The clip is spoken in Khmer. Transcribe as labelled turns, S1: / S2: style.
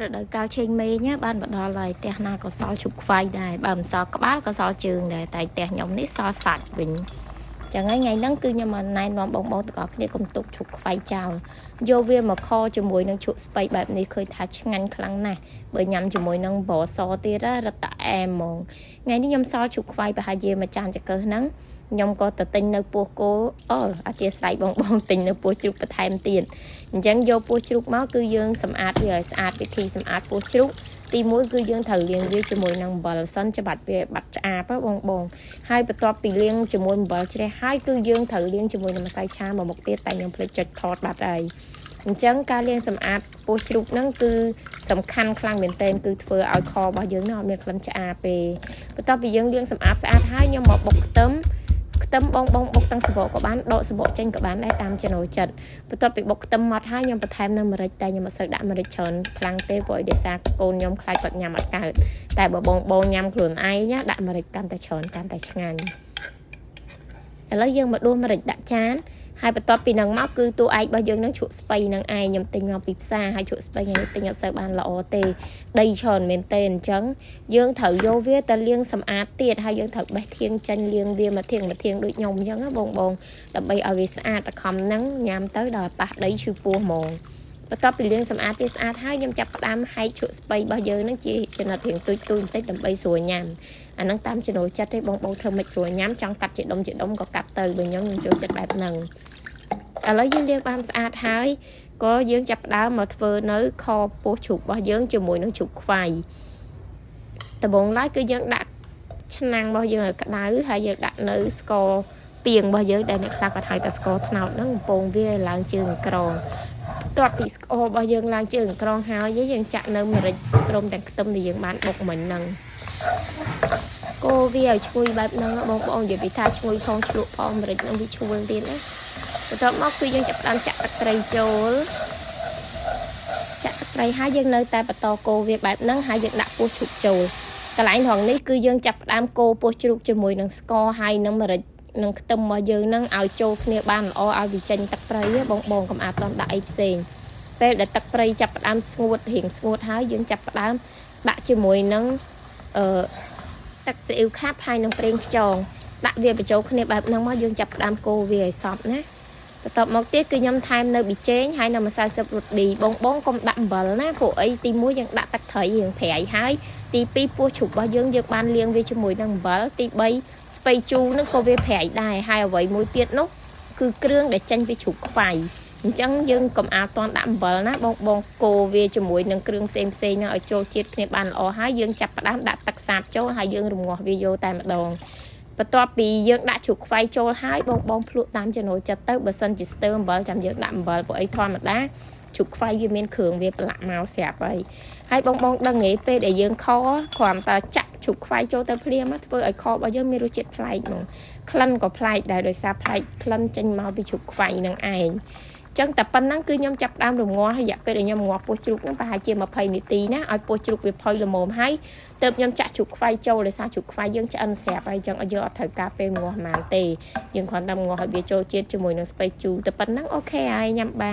S1: រដូវកាលឆេងមេងណាបានមកដល់ហើយផ្ទះណាក៏សល់ឈប់ខ្វៃដែរបើមិនសល់ក្បាលក៏សល់ជើងដែរតែផ្ទះខ្ញុំនេះសល់សាច់វិញចឹងហើយថ្ងៃហ្នឹងគឺខ្ញុំមកណែនាំបងបងទាំងអស់គ្នាកុំទុកឈប់ខ្វៃចោលយកវាមកខជាមួយនឹងជ្រក់ស្ពៃបែបនេះឃើញថាឆ្ងាញ់ខ្លាំងណាស់បើញ៉ាំជាមួយនឹងបរសទៀតណារត់តែអែមហ្មងថ្ងៃនេះខ្ញុំសល់ឈប់ខ្វៃប្រហែលជាមួយចានចង្កឹះហ្នឹងខ្ញុំក៏ទៅទិញនៅពោះគោអូអធិស្ឋានបងបងទិញនៅពោះជ្រូកបន្ថែមទៀតអញ្ចឹងយកពោះជ្រូកមកគឺយើងសម្អាតវាឲ្យស្អាតវិធីសម្អាតពោះជ្រូកទី1គឺយើងត្រូវលាងវាជាមួយនឹងអំបិលសិនច្បាច់វាបាត់ឆ្អាបហ៎បងបងហើយបន្ទាប់ពីលាងជាមួយអំបិលជ្រះហើយគឺយើងត្រូវលាងជាមួយនឹងម្សៅឆាមួយមុខទៀតតែខ្ញុំភ្លេចចុចថតបាត់ហើយអញ្ចឹងការលាងសម្អាតពោះជ្រូកហ្នឹងគឺសំខាន់ខ្លាំងមែនទែនគឺធ្វើឲ្យខរបស់យើងហ្នឹងអត់មានក្លិនឆ្អាបទេបន្ទាប់ពីយើងលាងសម្អាតស្អាតហើយខ្ញុំមកបុកខ្ទឹមខ្ទឹមបងបងបុកទាំងសបកក៏បានដកសបកចេញក៏បានដែរតាមចំណូលចិត្តបន្ទាប់ពីបុកខ្ទឹមម៉ត់ហើយខ្ញុំបន្ថែមនៅម្រេចតែខ្ញុំអត់សូវដាក់ម្រេចច្រើនខ្លាំងទេព្រោះដោយសារកូនខ្ញុំខ្លាចគាត់ញ៉ាំអត់កើតតែបើបងបងញ៉ាំខ្លួនឯងណាដាក់ម្រេចកាន់តែច្រើនកាន់តែឆ្ងាញ់ឥឡូវយើងមកដួសម្រេចដាក់ចានហើយបន្ទាប់ពីនឹងមកគឺតួឯករបស់យើងនឹងជ្រក់ស្ពៃនឹងឯងខ្ញុំទិញមកពីផ្សារហើយជ្រក់ស្ពៃថ្ងៃនេះទិញអត់សូវបានល្អទេដីច្រើនមែនទេអញ្ចឹងយើងត្រូវយកវាទៅលាងសម្អាតទៀតហើយយើងត្រូវបេះធាងចេញលាងវាមួយធាងមួយធាងដូចខ្ញុំអញ្ចឹងណាបងបងដើម្បីឲ្យវាស្អាតតខំហ្នឹងញ៉ាំទៅដល់ប៉ះដីឈឺពោះហ្មងបន្ទាប់ពីលាងសម្អាតវាស្អាតហើយខ្ញុំចាប់ផ្ដើមហែកជ្រក់ស្ពៃរបស់យើងហ្នឹងជាចំណិតរាងទូចទូចបន្តិចដើម្បីស្រួលញ៉ាំអាហ្នឹងតាមចំណូលចិត្តទេបងបងធ្វើមិនស្រួលញ៉ាំចង់កាត់ជាដុំជាដុំក៏កាត់ទៅបើខ្ញុំខ្ញុំចូលចិត្តបែបហ្នឹងឥឡូវយើងលាងបានស្អាតហើយក៏យើងចាប់ផ្ដើមមកធ្វើនៅខពោះជ្រូករបស់យើងជាមួយនឹងជ្រូកខ្វៃដំបូងឡើយគឺយើងដាក់ឆ្នាំងរបស់យើងឲ្យក្តៅហើយយើងដាក់នៅស្ករពាងរបស់យើងដែលអ្នកខ្លះគាត់ហៅថាស្ករត្នោតហ្នឹងកំពងវាឲ្យឡើងជើងក្រងបន្ទាប់ពីស្កររបស់យើងឡើងជើងក្រងហើយយើងចាក់នៅម្រេចព្រមទាំងខ្ទឹមដែលយើងបានបុកមិញហ្នឹងកូរវាឲ្យឈ្ងុយបែបហ្នឹងបងប្អូននិយាយពីថាឈ្ងុយផងឆ្លក់ផងម្រេចហ្នឹងវាឈួលទៀតណាបន្ទាប់មកគឺយើងចាប់ផ្ដើមចាក់ទឹកត្រីចូលចាក់ទឹកត្រីហើយយើងនៅតែបន្តកូរវាបែបហ្នឹងហើយយើងដាក់ពោះជ្រូកចូលកន្លែងត្រង់នេះគឺយើងចាប់ផ្ដើមកូរពោះជ្រូកជាមួយនឹងស្ករហើយនឹងម្រេចនិងខ្ទឹមរបស់យើងហ្នឹងឲ្យចូលគ្នាបានល្អឲ្យវាចេញទឹកត្រីបងបងកុំអាតន់ដាក់អីផ្សេងពេលដែលទឹកត្រីចាប់ផ្ដើមស្ងួតរៀងស្ងួតហើយយើងចាប់ផ្ដើមដាក់ជាមួយនឹងអឺទឹកស៊ីអ៊ីវខាប់ហើយនឹងប្រេងខ្យងដាក់វាបញ្ចូលគ្នាបែបហ្នឹងមកយើងចាប់ផ្ដើមកូរវាឲ្យសព្វណាបន្ទាប់មកទៀតគឺខ្ញុំថែមនៅប៊ីចេងហើយនៅម្សៅស៊ុបរ៉ូឌីបងបងកុំដាក់អំបិលណាព្រោះអីទី1យើងដាក់ទឹកត្រីរៀងប្រៃហើយទី2ពោះជ្រូករបស់យើងយើងបានលាងវាជាមួយនឹងអំបិលទី3ស្ពៃជូរនឹងក៏វាប្រៃដែរហើយអ្វីមួយទៀតនោះគឺគ្រឿងដែលចេញពីជ្រូកខ្វៃអញ្ចឹងយើងកុំអាតន់ដាក់អំបិលណាបងបងកូរវាជាមួយនឹងគ្រឿងផ្សេងផ្សេងហ្នឹងឲ្យចូលជាតិគ្នាបានល្អហើយយើងចាប់ផ្ដើមដាក់ទឹកសាបចូលហើយយើងរងាស់វាយកតែម្ដងបន្ទាប់ពីយើងដាក់ជ្រូកខ្វៃចូលហើយបងបងភ្លក់តាមចំណូលចិត្តទៅបើសិនជាស្ទើរអំបិលចាំយើងដាក់អំបិលព្រោះអីធម្មតាជ្រូកខ្វៃវាមានគ្រឿងវាប្រឡាក់មកស្រាប់ហើយហើយបងបងដឹងហីពេលដែលយើងខគ្រាន់តែចាក់ជ្រូកខ្វៃចូលទៅភ្លាមធ្វើឲ្យខរបស់យើងមានរសជាតិប្លែកហ្មងក្លិនក៏ប្លែកដែរដោយសារប្លែកក្លិនចេញមកពីជ្រូកខ្វៃនឹងឯងចឹងតែប៉ុណ្ណឹងគឺខ្ញុំចាប់ផ្ដើមរងាស់រយៈពេលដែលខ្ញុំរងាស់ពោះជ្រូកហ្នឹងប្រហែលជា20នាទីណាឲ្យពោះជ្រូកវាផុយល្មមហើយទើបខ្ញុំចាក់ជ្រូកខ្វៃចូលដោយសារជ្រូកខ្វៃយើងឆ្អិនស្រាប់ហើយចឹងឲ្យយើងអត់ត្រូវការពេលរងាស់ប៉ុន្មានទេយើងគ្រាន់តែរងាស់ឲ្យវាចូលជាតិជាមួយនឹងស្ពៃជូរតែប៉ុណ្ណឹង OK ហើយញ៉ាំបាន។